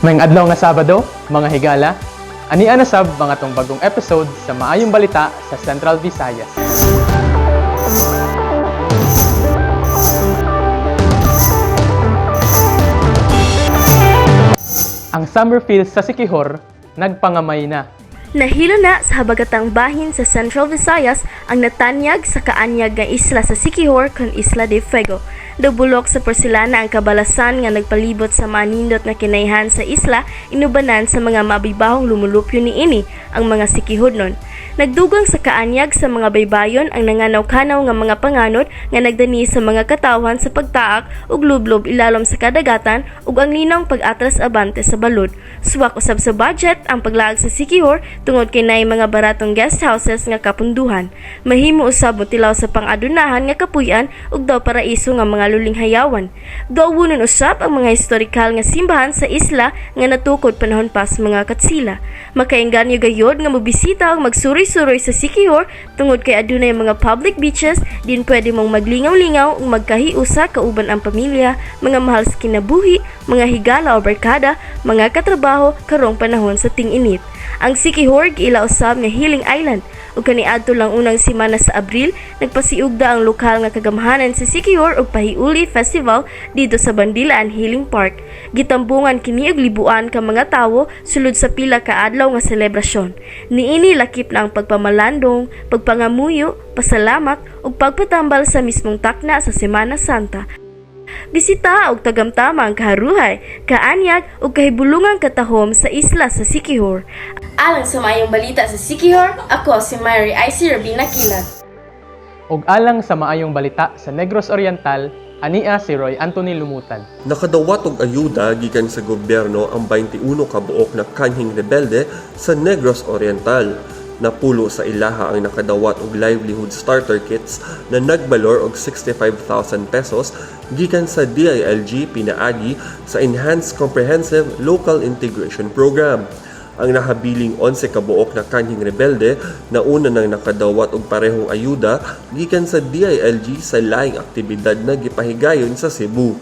Maayong adlaw nga Sabado, mga higala, ania na sab mga tong bagong episode sa Maayong Balita sa Central Visayas. Ang summer feels sa Siquijor nagpangamay na. Nahilo na sa habagatang bahin sa Central Visayas ang natanyag sa kaanyag nga isla sa Siquijor kon Isla de Fuego. Dubulok sa porselana ang kabalasan nga nagpalibot sa manindot na kinayhan sa isla inubanan sa mga mabibahong lumulupyo niini ang mga Siquijornon. Nagdugang sa kaanyag sa mga baybayon ang nanganaw-kanaw nga mga panganod nga nagdani sa mga katawhan sa pagtaak ug lublob ilalom sa kadagatan ug ang linong pag-atras abante sa balod. Suwak usab sa budget ang paglaag sa Siquijor tungod kay naay mga baratong guest houses nga kapunduhan. Mahimo usab motilaw sa pang-adunahan nga kapuy-an ug daw paraiso nga mga lulinghayawan. Duawunon usab ang mga historikal nga simbahan sa isla nga natukod panahon pa sa mga Katsila. Makaengganyo gayod nga mobisita ug magsuroy-suroy sa Siquijor tungod kay adunay mga public beaches din pwede mong maglingaw-lingaw ug magkahiusa kauban ang pamilya, mga mahal sa kinabuhi, mga higala o barkada, mga katrabaho karong panahon sa ting-init. Ang Siquijor giila usab nga healing island ug kaniadto lang unang semana sa Abril nagpasiugda ang lokal nga kagamhanan sa Siquijor og Pahiuli Festival didto sa Bandilaan Healing Park. Gitambungan kini og libuan ka mga tawo sulod sa pila ka adlaw nga selebrasyon. Niini lakip na ang pagpamalandong, pagpangamuyo, pasalamat ug pagpatambal sa mismong takna sa Semana Santa. Bisita og tagamtama ang kaharuhay, kaanyag ug kahibulungang katahom sa isla sa Siquijor. Alang sa Maayong Balita sa Siquijor, ako si Mary IC Rabina Kilat. Ug alang sa Maayong Balita sa Negros Oriental, ania si Roy Anthony Lumutan. Nakadawat og ayuda gikan sa gobyerno ang 21 ka buok na kanhing rebelde sa Negros Oriental. Napulo sa ilaha ang nakadawat og livelihood starter kits na nagbalor og 65,000 pesos gikan sa DILG pinaagi sa Enhanced Comprehensive Local Integration Program. Ang nahabiling 11 ka buok na kanhing rebelde nauna nang nakadawat og parehong ayuda gikan sa DILG sa laing aktibidad na gipahigayon sa Cebu.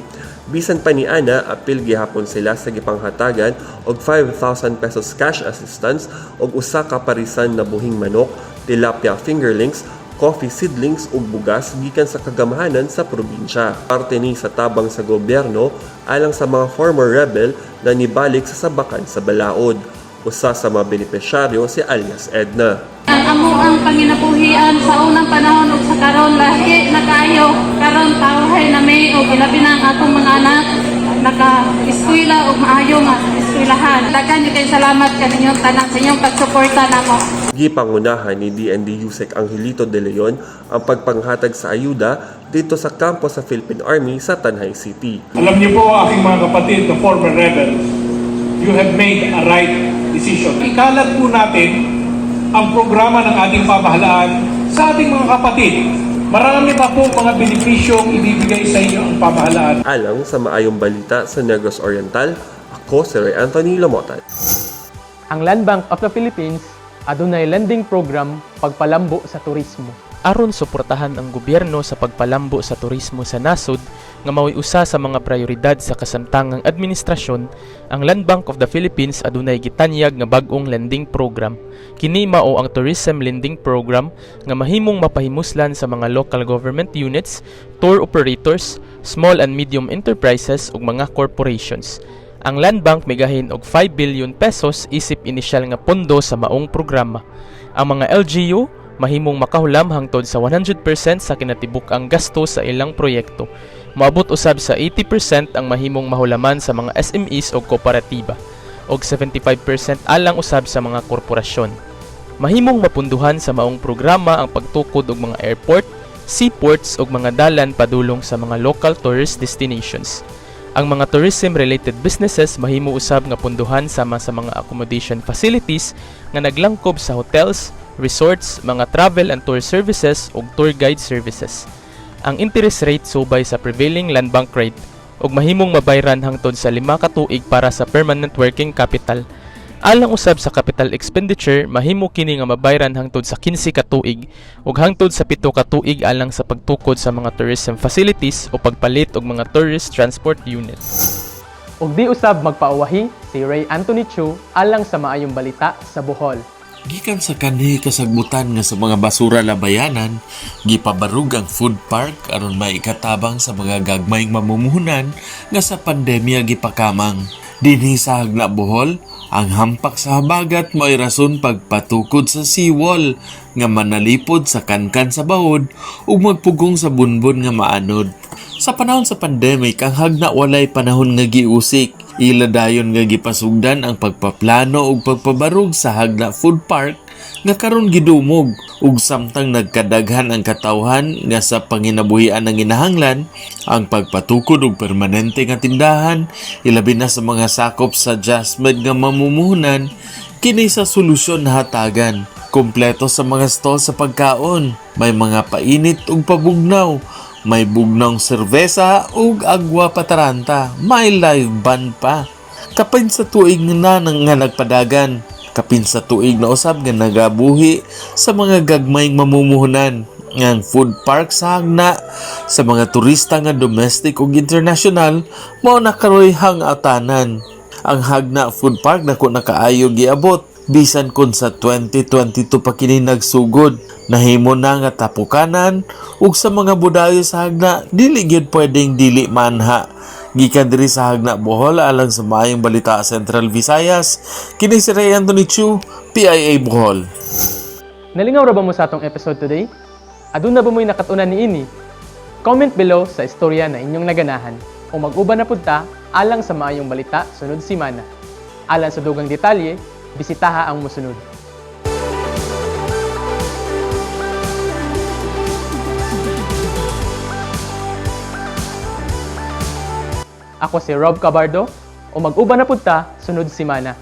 Bisan pa ni ana, apil gihapon sila sa gipanghatagan og 5,000 pesos cash assistance og usa ka parisan na buhing manok, tilapia fingerlings, coffee seedlings ug bugas gikan sa kagamhanan sa probinsya. Parte ni sa tabang sa gobyerno alang sa mga former rebel na nibalik sa sabakan sa balaod. Usa sa mga benepisyaryo si alias Edna. Ang amo ang panginabuhian sa unang panahon ug sa karon lahi na kaayo. Karon tawhay na may og ilabi na ang atong mga anak naka-eskwela og maayo nga eskwelahan. Daghan gyud kay salamat kaninyong tanan sa inyong pagsuporta namo. Gipangunahan ni DND Usec Angelito de Leon ang pagpanghatag sa ayuda didto sa kampo sa Philippine Army sa Tanjay City. Alam niyo po, aking mga kapatid, the former rebels, you have made a right decision. Ikalat po natin ang programa ng ating pamahalaan sa ating mga kapatid. Marami pa po mga benepisyong ibibigay sa inyo ang pamahalaan. Alang sa Maayong Balita sa Negros Oriental, ako si Roy Anthony Lamotan. Ang Land Bank of the Philippines adunay lending program pagpalambo sa turismo. Aron suportahan ang gobyerno sa pagpalambo sa turismo sa nasod nga mao'y usa sa mga prioridad sa kasamtangang administrasyon, ang Land Bank of the Philippines adunay gitanyag nga bag-ong lending program. Kini mao ang Tourism Lending Program nga mahimong mapahimuslan sa mga local government units, tour operators, small and medium enterprises ug mga corporations. Ang Land Bank migahin og 5 billion pesos isip inisyal nga pondo sa maong programa. Ang mga LGU mahimong makahulam hangtod sa 100% sa kinatibuk-ang gasto sa ilang proyekto. Moabot usab sa 80% ang mahimong mahulaman sa mga SMEs o kooperatiba ug 75% alang usab sa mga korporasyon. Mahimong mapunduhan sa maong programa ang pagtukod og mga airport, seaports ug mga dalan padulong sa mga local tourist destinations. Ang mga tourism-related businesses mahimo usab nga punduhan sama sa mga accommodation facilities nga naglangkob sa hotels, resorts, mga travel and tour services ug tour guide services. Ang interest rate subay sa prevailing land bank rate ug mahimong mabayran hangtod sa 5 ka tuig para sa permanent working capital. Alang usab sa capital expenditure, mahimo kini nga mabayran hangtod sa 15 ka tuig ug hangtod sa 7 ka tuig alang sa pagtukod sa mga tourism facilities o pagpalit og mga tourist transport units. Ug di usab magpauwahi si Ray Anthony Chu alang sa Maayong Balita sa Bohol. Gikan sa kanhi kasagbutan nga sa mga basura labayanan, gipabarug ang food park aron maikatabang sa mga gagmayng mamumuhunan nga sa pandemya gipakamang. Dinhi sa Hagna Bohol, ang hampak sa habagat mao'y rason pagpatukod sa seawall nga manalipod sa kankan sa bahod ug magpugong sa bunbon nga maanod. Sa panahon sa pandemic, ang Hagna walay panahon nga giusik. Ila dayon nga gipasugdan ang pagpaplano ug pagpabarug sa Hagna Food Park nga karon gidumog ug samtang nagkadaghan ang katawhan nga sa panginabuhian ng inahanglan ang pagpatukod og permanente nga tindahan, ilabi na sa mga sakop sa Jasmine nga mamumuhunan, kini sa solusyon na hatagan. Kompleto sa mga stall sa pagkaon, may mga painit ug pabugnaw, may bugnong serbesa ug agwa pataranta, may live band pa. Kapin sa tuig na nang nga nagpadagan, kapin sa tuig na usab nga nagabuhi sa mga gagmayng mamumuhunan ngang food park sa Hagna sa mga turista nga domestic ug international mao na karoy hangatanan. Ang Hagna Food Park nako nakaayo giabot bisan kun sa 2022 pa kini nagsugod. Nahimo na nga tapukanan ug sa mga budayo sa Hagna dili gyud pwedeng dili manha. Gikan diri sa Hagna Bohol alang sa Maayong Balita Central Visayas, kini si Ray Anthony Chu, PIA Bohol. Nalingaw ra ba mo sa atong episode today? Aduna ba mo'y nakatunan niini? Comment below sa istorya na inyong naganahan o mag-uban na pud ta alang sa Maayong Balita sunod simana. Alang sa dugang detalye, bisitaha ang mosunod. Ako si Rob Cabardo o mag-uban na pud ta sunod simana.